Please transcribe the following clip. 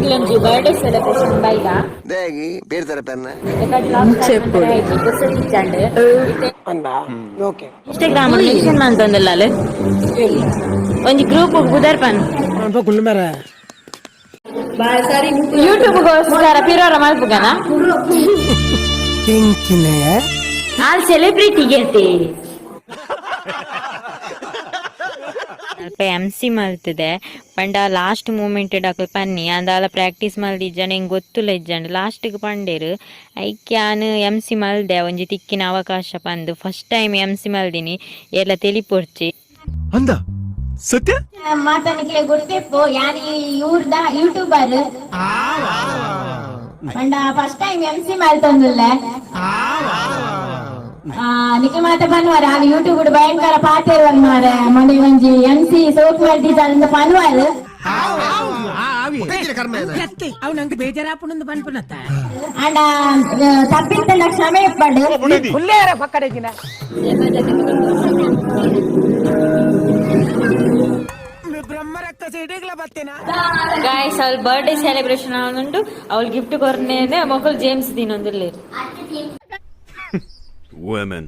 ಎಂಕ್ಲೊಂಜಿ birthday celebration ಬೈದ. ದೇಗಿ ಬೇರೆ ಪೆನ್ನ. ಓಕೆ. ಇನ್ಸ್ಟಾಗ್ರಾಮ್ ಮೆನ್ಷನ್ ಮಂತೊಂದುಲ್ಲ. ಒಂಜಿ ಗ್ರೂಪ್ ಬುದರ್ ಪನ್. ಯೂಟ್ಯೂಬ್ ಗೋಸ್ಕರ ಪಿರೋರ ಮಲ್ಪುಗನ. ಆಲ್ ಸೆಲೆಬ್ರಿಟಿ ಗೆತೆ. ಅಲ್ಪ ಎಮ್ ಸಿ ಮಲ್ತದೆ ಪಂಡ ಲಾಸ್ಟ್ ಮೂಮೆಂಟ್ ಅಕುಲು ಪನ್ನಿ ಅಂದಾಲ ಪ್ರಾಕ್ಟೀಸ್ ಮಲ್ದಿಜ್ಜಂಡ ಎಂಕ್ ಗೊತ್ತುಲ ಇಜ್ಜಂಡ್. ಲಾಸ್ಟ್ಗೆ ಪಂಡೇರು. ಐಕ್ ಯಾನ್ ಎಮ್ ಸಿ ಮಲ್ದೆ, ಒಂಜಿ ತಿಕ್ಕಿನ ಅವಕಾಶ ಪಂದು. ಫಸ್ಟ್ ಟೈಮ್ ಎಮ್ ಸಿ ಮಲ್ದಿನಿ. ಏರ್ಲ ತೆಲಿಪೊರ್ಚಿ. ಅಂದ ಸತ್ಯ. ಮಾತನಿಗೆ ಗೊತ್ತಿಪ್ಪು, ಯಾನ್ ಇವ್ರ್ದ ಯೂಟ್ಯೂಬರ್. ಪಂಡ ಫಸ್ಟ್ ಟೈಮ್ ಎಂ ಸಿ ಮಲ್ತೊಂದುಲ್ಲೆ. ನಿಕ್ಕೆ ಮಾತ ಪನ್ವಾರ, ಅದು ಯೂಟ್ಯೂಬ್ ಭಯಂಕರ ಪಾತೆರುವಲ್ ಮಾರೆ, ಮೊನ್ನೆ ಒಂಜಿ ಎಂ ಸಿ ಸೋಕ್ ಮಲ್ದಿದ್ದಾರಂತ ಪನ್ವಾರ್. ಅವ್ ನಂಗೆ ಬೇಜಾರಾಪುಂಡು ಪನ್ಪುನತ್ತ. ಅಂಡ ತಪ್ಪಿತ್ತಂಡ ಕ್ಷಮೆ ಇಪ್ಪಡು. ಹುಲ್ಲೇರ ಪಕ್ಕಡೆಗಿನ. ಬ್ರಹ್ಮರಕ್ಕ ಸಿಡಿಗ್ಲ ಬತ್ತೇನಾ? ಗಾಯ್ಸ್, ಅವಳ ಬರ್ಡೇ ಸೆಲೆಬ್ರೇಷನ್ ಆವೊಂದುಂಡು. ಅವಳು ಗಿಫ್ಟ್ ಕೊರ್ನೇನೆ ಮೊಕುಲು ಜೇಮ್ಸ್ ದಿನೊಂದುಲ್ಲೆರ್. Women.